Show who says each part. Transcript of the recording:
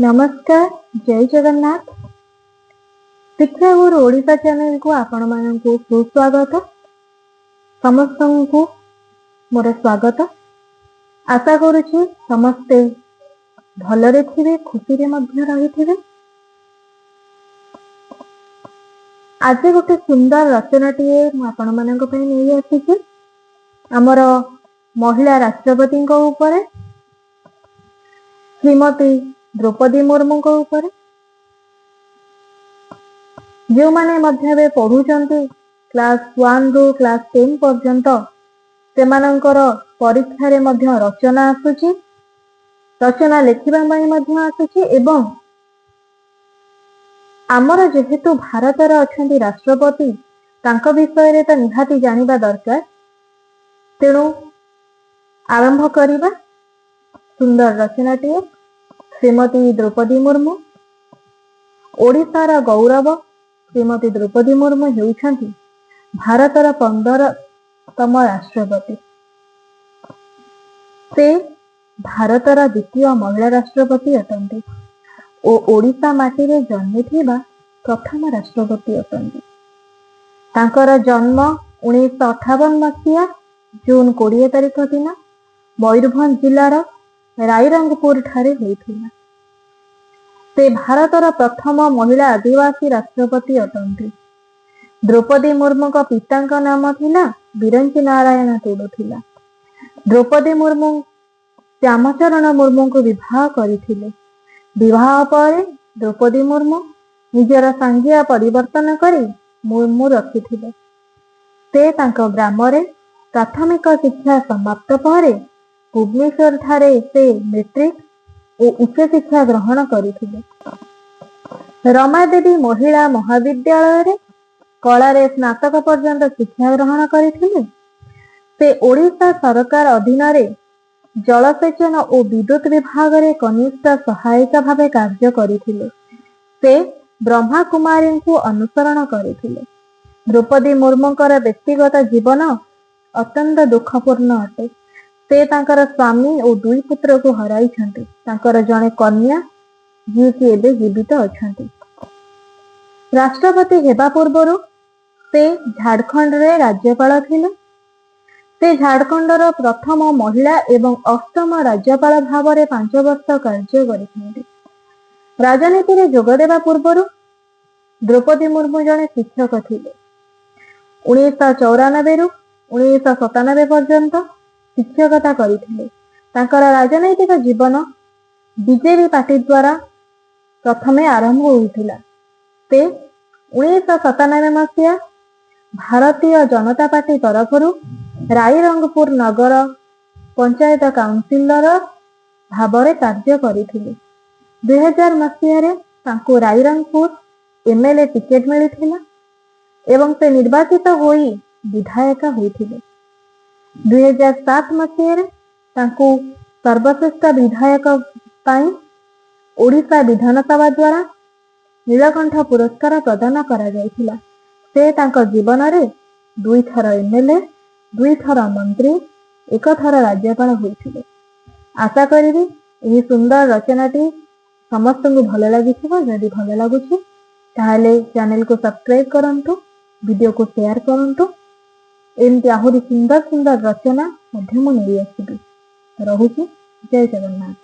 Speaker 1: ନମସ୍କାର, ଜୟ ଜଗନ୍ନାଥ। ଶିକ୍ଷାଗୁରୁ ଓଡ଼ିଶା ଚ୍ୟାନେଲକୁ ଆପଣମାନଙ୍କୁ ସୁସ୍ୱାଗତ। ସମସ୍ତଙ୍କୁ ମୋର ସ୍ୱାଗତ। ଆଶା କରୁଛି ସମସ୍ତେ ଭଲରେ ଥିବେ, ଖୁସିରେ ମଧ୍ୟ ରହିଥିବେ। ଆଜି ଗୋଟେ ସୁନ୍ଦର ରଚନାଟିଏ ମୁଁ ଆପଣମାନଙ୍କ ପାଇଁ ନେଇ ଆସିଛି, ଆମର ମହିଳା ରାଷ୍ଟ୍ରପତିଙ୍କ ଉପରେ, ଶ୍ରୀମତୀ ଦ୍ରୌପଦୀ ମୁର୍ମୁଙ୍କ ଉପରେ। ଯେଉଁମାନେ ମଧ୍ୟ ଏବେ ପଢୁଛନ୍ତି କ୍ଲାସ 1 ରୁ କ୍ଲାସ 10 ପର୍ଯ୍ୟନ୍ତ, ସେମାନଙ୍କର ପରୀକ୍ଷାରେ ମଧ୍ୟ ରଚନା ଆସୁଛି, ରଚନା ଲେଖିବା ପାଇଁ ମଧ୍ୟ ଆସୁଛି। ଏବଂ ଆମର ଯେହେତୁ ଭାରତର ଅଛନ୍ତି ରାଷ୍ଟ୍ରପତି, ତାଙ୍କ ବିଷୟରେ ତ ନିହାତି ଜାଣିବା ଦରକାର। ତେଣୁ ଆରମ୍ଭ କରିବା ସୁନ୍ଦର ରଚନାଟିଏ। ଶ୍ରୀମତୀ ଦ୍ରୌପଦୀ ମୁର୍ମୁ, ଓଡ଼ିଶାର ଗୌରବ ଶ୍ରୀମତୀ ଦ୍ରୌପଦୀ ମୁର୍ମୁ ହେଉଛନ୍ତି ଭାରତର 15ତମ ରାଷ୍ଟ୍ରପତି। ସେ ଭାରତର ଦ୍ୱିତୀୟ ମହିଳା ରାଷ୍ଟ୍ରପତି ଅଟନ୍ତି ଓ ଓଡ଼ିଶା ମାଟିରେ ଜନ୍ମିଥିବା ପ୍ରଥମ ରାଷ୍ଟ୍ରପତି ଅଟନ୍ତି। ତାଙ୍କର ଜନ୍ମ 1958 ମସିହା ଜୁନ 20 ତାରିଖ ଦିନ ମୟୂରଭଞ୍ଜ ଜିଲ୍ଲାର ରାଇରଙ୍ଗପୁର ଠାରେ ହୋଇଥିଲା। ସେ ଭାରତର ପ୍ରଥମ ମହିଳା ଆଦିବାସୀ ରାଷ୍ଟ୍ରପତି ଅଟନ୍ତି। ଦ୍ରୌପଦୀ ମୁର୍ମୁଙ୍କ ପିତାଙ୍କ ନାମ ଥିଲା ବିରଞ୍ଚି ନାରାୟଣ ଟୁଡୁ ଥିଲା। ଦ୍ରୌପଦୀ ମୁର୍ମୁ ଶ୍ୟାମଚରଣ ମୁର୍ମୁଙ୍କୁ ବିବାହ କରିଥିଲେ। ବିବାହ ପରେ ଦ୍ରୌପଦୀ ମୁର୍ମୁ ନିଜର ସାଙ୍ଗିଆ ପରିବର୍ତ୍ତନ କରି ମୁର୍ମୁ ରଖିଥିଲେ। ସେ ତାଙ୍କ ଗ୍ରାମରେ ପ୍ରାଥମିକ ଶିକ୍ଷା ସମାପ୍ତ ପରେ ଭୁବନେଶ୍ୱର ଠାରେ ସେ ମେଟ୍ରିକ ଓ ଉଚ୍ଚଶିକ୍ଷା ଗ୍ରହଣ କରିଥିଲେ। ରମାଦେବୀ ମହିଳା ମହାବିଦ୍ୟାଳୟରେ କଳାରେ ସ୍ନାତକ ପର୍ଯ୍ୟନ୍ତ ଶିକ୍ଷା ଗ୍ରହଣ କରିଥିଲେ। ସେ ଓଡ଼ିଶା ସରକାର ଅଧୀନରେ ଜଳସେଚନ ଓ ବିଦ୍ୟୁତ ବିଭାଗରେ କନିଷ୍ଠ ସହାୟିକା ଭାବେ କାର୍ଯ୍ୟ କରିଥିଲେ। ସେ ବ୍ରହ୍ମା କୁମାରୀଙ୍କୁ ଅନୁସରଣ କରିଥିଲେ। ଦ୍ରୌପଦୀ ମୁର୍ମୁଙ୍କର ବ୍ୟକ୍ତିଗତ ଜୀବନ ଅତ୍ୟନ୍ତ ଦୁଃଖପୂର୍ଣ୍ଣ ଅଟେ। ସେ ତାଙ୍କର ସ୍ୱାମୀ ଓ ଦୁଇ ପୁତ୍ରକୁ ହରାଇଛନ୍ତି। ତାଙ୍କର ଜଣେ କନ୍ୟା, ଯିଏକି ଏବେ ଜୀବିତ ଅଛନ୍ତି। ରାଷ୍ଟ୍ରପତି ହେବା ପୂର୍ବରୁ ସେ ଝାଡ଼ଖଣ୍ଡରେ ରାଜ୍ୟପାଳ ଥିଲେ। ସେ ଝାଡ଼ଖଣ୍ଡର ପ୍ରଥମ ମହିଳା ଏବଂ ଅଷ୍ଟମ ରାଜ୍ୟପାଳ ଭାବରେ 5 ବର୍ଷ କାର୍ଯ୍ୟ କରିଛନ୍ତି। ରାଜନୀତିରେ ଯୋଗଦେବା ପୂର୍ବରୁ ଦ୍ରୌପଦୀ ମୁର୍ମୁ ଜଣେ ଶିକ୍ଷକ ଥିଲେ। 1994ରୁ 1997 ପର୍ଯ୍ୟନ୍ତ ଶିକ୍ଷକତା କରିଥିଲେ। ତାଙ୍କର ରାଜନୈତିକ ଜୀବନ ବିଜେପି ପାର୍ଟି ଦ୍ୱାରା ପ୍ରଥମେ ଆରମ୍ଭ ହୋଇଥିଲା। ସେ 1997 ମସିହା ଭାରତୀୟ ଜନତା ପାର୍ଟି ତରଫରୁ ରାଇରଙ୍ଗପୁର ନଗର ପଞ୍ଚାୟତ କାଉନସିଲର ଭାବରେ କାର୍ଯ୍ୟ କରିଥିଲେ। 2000 ମସିହାରେ ତାଙ୍କୁ ରାଇରଙ୍ଗପୁର ଏମଏଲଏ ଟିକେଟ ମିଳିଥିଲା ଏବଂ ସେ ନିର୍ବାଚିତ ହୋଇ ବିଧାୟକ ହୋଇଥିଲେ। 2007 ମସିହାରେ ତାଙ୍କୁ ସର୍ବଶ୍ରେଷ୍ଠ ବିଧାୟକ ପାଇଁ ଓଡ଼ିଶା ବିଧାନସଭା ଦ୍ୱାରା ନୀଳକଣ୍ଠ ପୁରସ୍କାର ପ୍ରଦାନ କରାଯାଇଥିଲା। ସେ ତାଙ୍କ ଜୀବନରେ ଦୁଇଥର ଏମଏଲଏ, ଦୁଇଥର ମନ୍ତ୍ରୀ, ଏକଥର ରାଜ୍ୟପାଳ ହୋଇଥିଲେ। ଆଶା କରିବି ଏହି ସୁନ୍ଦର ରଚନାଟି ସମସ୍ତଙ୍କୁ ଭଲ ଲାଗିଥିବ। ଯଦି ଭଲ ଲାଗୁଛି, ତାହେଲେ ଚ୍ୟାନେଲକୁ ସବସ୍କ୍ରାଇବ କରନ୍ତୁ, ଭିଡ଼ିଓକୁ ସେୟାର କରନ୍ତୁ। ଏମିତି ଆହୁରି ସୁନ୍ଦର ସୁନ୍ଦର ରଚନା ମଧ୍ୟ ମୁଁ ନେଇ ଆସିବି। ରହୁଛି, ଜୟ ଜଗନ୍ନାଥ।